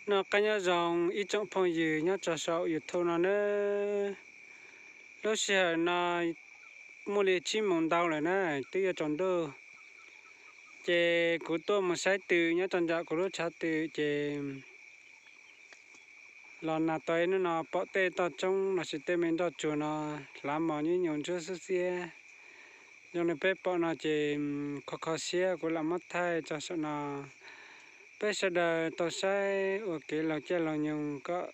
Noj qab nyob zoo ib tsoom phooj ywg nyob rau saum YouTube no nawb. Lub sij hawm no muaj li tsib moos ntau lawm na, twb yuav tsaus ntuj. Ces kuv tuaj mus saib tw nyob rau nram kuv lub tshav tw ces los nag tau ib hnub no pom tej toj roob lossis tej me nroj tsuag no hlav mos nyuj nyuj ntsuab xwb xiab. Zoo li peb pom no ces kho kho siab kuv lam muab thaij tso saum no, peb sawv daws tau saib ua kev laug caij laug nyoog kom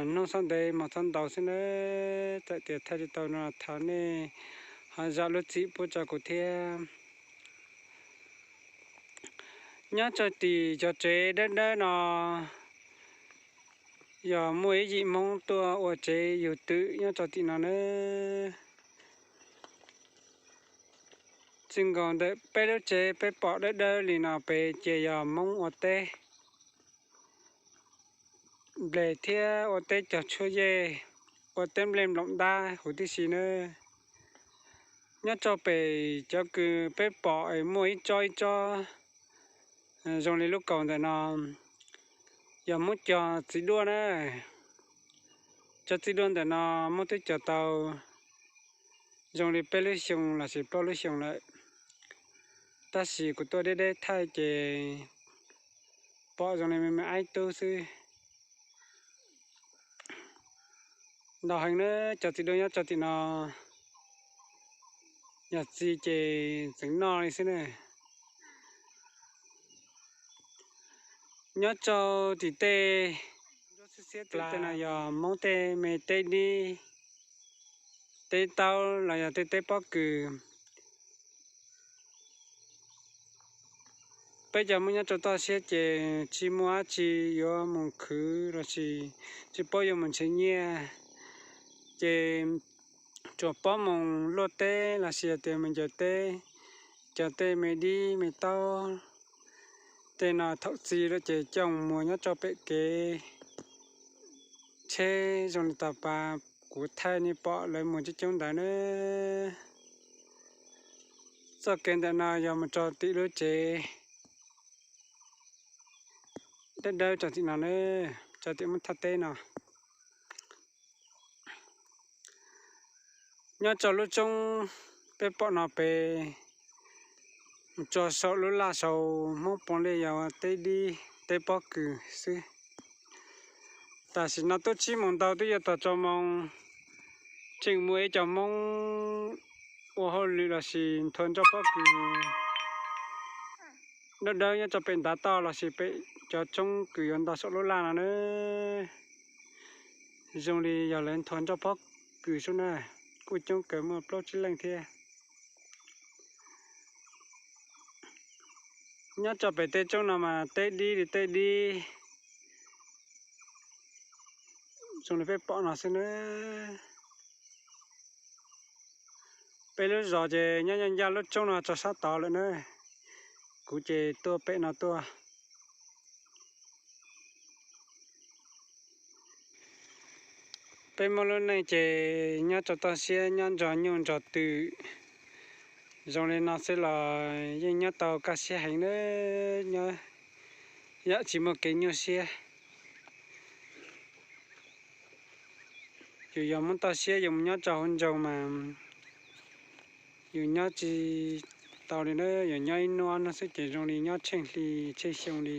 hnub txhob ntev hmo txhob ntau xwb nawb. Txawm tias thaij tsis tau no thov nej ho zam lub txim pub rau kuv thiab. Nyob rau tim cov tsev dawb dawb no yog muaj ib yim Hmoob tuaj ua tsev yug twm nyob rau tim no nawb. Txij nkaus ntawm peb lub tsev peb pom dawb dawb li no pem ces yog Hmoob ua teb nplej thiab ua teb cog tshuaj yej, ua teb nplej nploom dab huv tib si nawb. Nyob rau pem cov kws peb pom es muaj ib tsob ib tsob zoo li lub kaus ntawm no yog Hmoob cog txiv duaj na. Cov txiv duaj ntawm no Hmoob twb cog tau zoo li peb lub xyoo lossis plaub lub xyoo lawm, tab sis kuv tuaj deb deb thaij ces pom zoo li me me aib tub xwb. Ntau heev na, cov txiv duaj nyob rau tim no, yog txi ces tseem noj li xwb na. Nyob rau tim tej, tej no yog Hmoob tej me teb dib, teb taub los yog tej teb pob kws. Peb cov Hmoob nyob rau toj siab ces tsis muaj dab tsi yuav mus khwv lossis tsis paub yuav mus nrhiav nyiaj, ces tsuas paub mus luaj teb lossis tias mus ncaws teb, cov tej me dib me taub tej no thaum txi lawm ces coj mus muag nyob rau pem kev tsheb zoo li tog pas kuv thaij nej pom lawv muag coob coob ntawd na. Txoj kev ntawm no yog mus rau tim lub tsev dawb dawb rau tim no na, rau tim Hmoob thaj teb no. Nyob rau lub roob peb pom no pem, mus tso saum lub laj saud Hmoob puav leej yog teb dib teb pob kws xwb. Tam sim no twb tsib moos ntau twb yuav tog rau moos, tseem muaj ib co Hmoob ua hauj lwm lossis nthua nroj pob kws dawb dawb nyob rau pem ntav toj lossis pem cov roob kws yuav ntog saum lub laj no na. Zoo li yog lawv nthua nroj pob kws xwb na, kuj coob kawg muaj plaub tsib leej thiab. Nyob rau pem tej roob no mas teb dib li teb dib, zoo li peb pom no xwb na. Peb lub zos ces nyob ncaj ncaj lub roob no rau sab tod lawm na, kuv ces tuaj pem no tuaj. Peb Hmoob lub neej ces nyob rau toj siab nyob nrog nyuj nrog twm zoo li no xwb los yeej nyob tau kaj siab heev na, nyob yam tsis muaj kev nyuaj siab. Yus yog Hmoob toj siab yus mus nyob rau hauv nroog mas yus nyob tsis tau li na, yus nyob ib hnub ob hnub xwb ces zoo li nyob tsheej hli tsheej xyoo li.